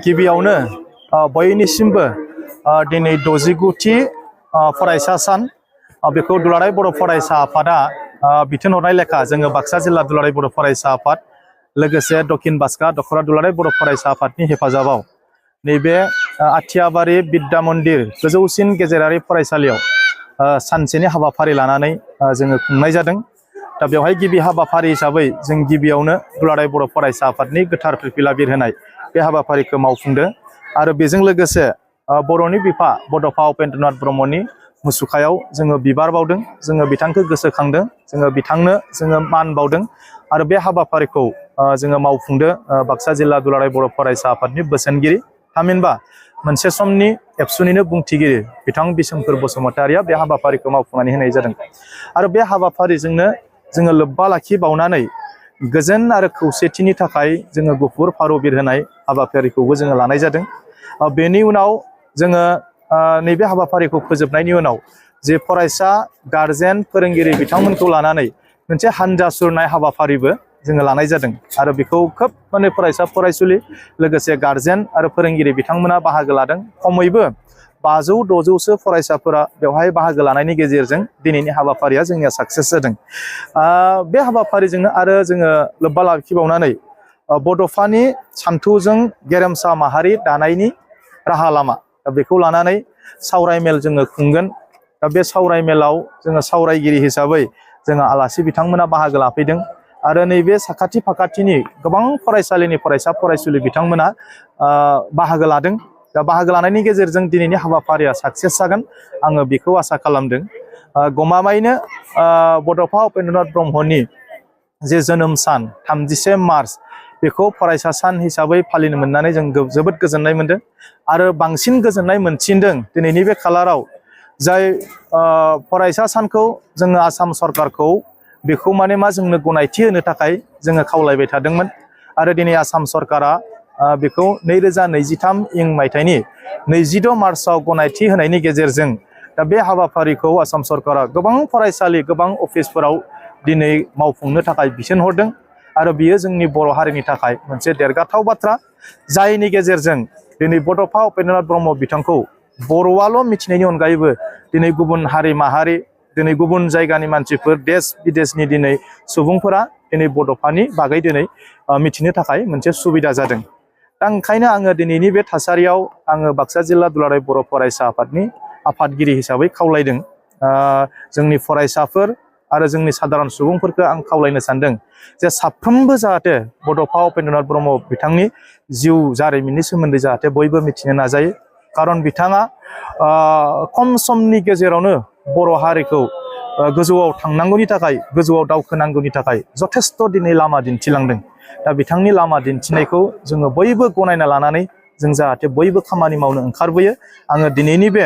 गिबियावनो बयनिसिमबो दिनै 69थि फरायसा सान बेखौ दुलाराय बर' फरायसा आफादा बिथोन हरनाय लेखा जोङो बाक्सा जिल्ला दुलाराय बर' फरायसा आफाद लोगोसे दक्षिण बाक्सा दख'रा दुलाराय बर' फरायसा आफादनि हेफाजाबाव नैबे आथियाबारि बिद्या मन्दिर गोजौसिन गेजेरारि फरायसालियाव सानसेनि हाबाफारि लानानै जोङो खुंनाय जादों। दा बेवहाय गिबि हाबाफारि हिसाबै जों गिबियावनो दुलाराय बर' फरायसा आफादनि गोथार फिरफिला बिरहोनाय बे हाबाफारिखौ मावफुंदों आरो बेजों लोगोसे बर'नि बिफा बड'फा उपेन्द्रनाथ ब्रह्मनि मुसुखायाव जोङो बिबार बावदों, जोङो बिथांखौ गोसोखांदों, जोङो बिथांनो जोङो मान बावदों आरो बे हाबाफारिखौ जोङो मावफुंदों बाक्सा जिल्ला दुलाराय बर' फरायसा आफादनि बोसोनगिरि थामहिनबा मोनसे समनि एबसुनिनो बुंथिगिरि बिथां बिशोमखोर बसुमतारिया बे हाबाफारिखौ मावफुंनानै होनाय जादों आरो बे हाबाफारिजोंनो जोङो लोब्बा लाखिबावनानै गोजोन आरो खौसेथिनि थाखाय जोङो गुफुर फारौ बिरहोनाय हाबाफारिखौबो जोङो लानाय जादों। बेनि उनाव जोङो नैबे हाबाफारिखौ फोजोबनायनि उनाव जे फरायसा गार्जेन फोरोंगिरि बिथांमोनखौ लानानै मोनसे हानजा सुरनाय हाबाफारिबो जोङो लानाय जादों आरो बेखौ खोब फरायसा फरायसुलि लोगोसे गार्जेन आरो फोरोंगिरि बिथांमोना बाहागो लादों। खमैबो 500-600सो फरायसाफोरा बेवहाय बाहागो लानायनि गेजेरजों दिनैनि हाबाफारिया जोंनिया साक्सेस जादों। बे हाबाफारिजोंनो आरो जोङो लोब्बा लाखिबावनानै बड'फानि सान्थौजों गेरेमसा माहारि दानायनि राहा लामा बेखौ लानानै सावराय मेल जोङो खुंगोन। दा बे सावराय मेलाव जोङो सावरायगिरि हिसाबै जोङो आलासि बिथांमोना बाहागो लाफैदों आरो नैबे साखाथि फाखाथिनि गोबां फरायसालिनि फरायसा फरायसुलि बिथांमोना बाहागो लादों। दा बाहागो लानायनि गेजेरजों दिनैनि हाबाफारिया साक्सेस जागोन आङो बेखौ आसा खालामदों। गमामायैनो बड'फा उपेन्द्रनाथ ब्रह्मनि जे जोनोम सान 31 मार्च बेखौ फरायसा सान हिसाबै फालिनो मोननानै जों जोबोद गोजोननाय मोनदों आरो बांसिन गोजोननाय मोनसिनदों दिनैनि बे खालाराव जाय फरायसा सानखौ जोङो आसाम सरकारखौ बेखौ जोंनो गनायथि होनो थाखाय जोङो खावलायबाय थादोंमोन आरो दिनै आसाम सरकारा बेखौ 2023 इं मायथाइनि 26 मार्चआव गनायथि होनायनि गेजेरजों दा बे हाबाफारिखौ आसाम सरकारा गोबां फरायसालि गोबां अफिसफोराव दिनै मावफुंनो थाखाय बिथोन हरदों आरो बियो जोंनि बर' हारिनि थाखाय मोनसे देरगाथाव बाथ्रा जायनि गेजेरजों दिनै बड'फा उपेन्द्रनाथ ब्रह्म बिथांखौ बर'आल' मिथिनायनि अनगायैबो दिनै गुबुन हारि माहारि दिनै गुबुन जायगानि मानसिफोर देश बिदेशनि दिनै सुबुंफोरा दिनै बड'फानि बागै दिनै मिथिनो थाखाय मोनसे सुबिदा जादों। दा ओंखायनो आङो दिनैनि बे थासारियाव आङो बाक्सा जिल्ला दुलाराय बर' फरायसा आफादनि आफादगिरि हिसाबै खावलायदों जोंनि फरायसाफोर आरो जोंनि साधारन सुबुंफोरखौ आं खावलायनो सानदों जे साफ्रोमबो जाहाथे बड'फा उपेन्द्रनाथ ब्रह्म बिथांनि जिउ जारिमिननि सोमोन्दै जाहाथे बयबो मिथिनो नाजायो। खारन बिथाङा खम समनि गेजेरावनो बर' हारिखौ गोजौआव थांनांगौनि थाखाय गोजौआव दावखोनांगौनि थाखाय जथेस्थ' दिनै लामा दिन्थिलांदों। दा बिथांनि लामा दिन्थिनायखौ जोङो बयबो गनायना लानानै जों जाहाथे बयबो खामानि मावनो ओंखारबोयो। आङो दिनैनि बे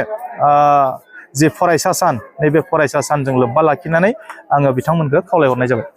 जे फरायसा सान नैबे फरायसा सानजों लोब्बा लाखिनानै आङो बिथांमोनखौ खावलायहरनाय जाबाय।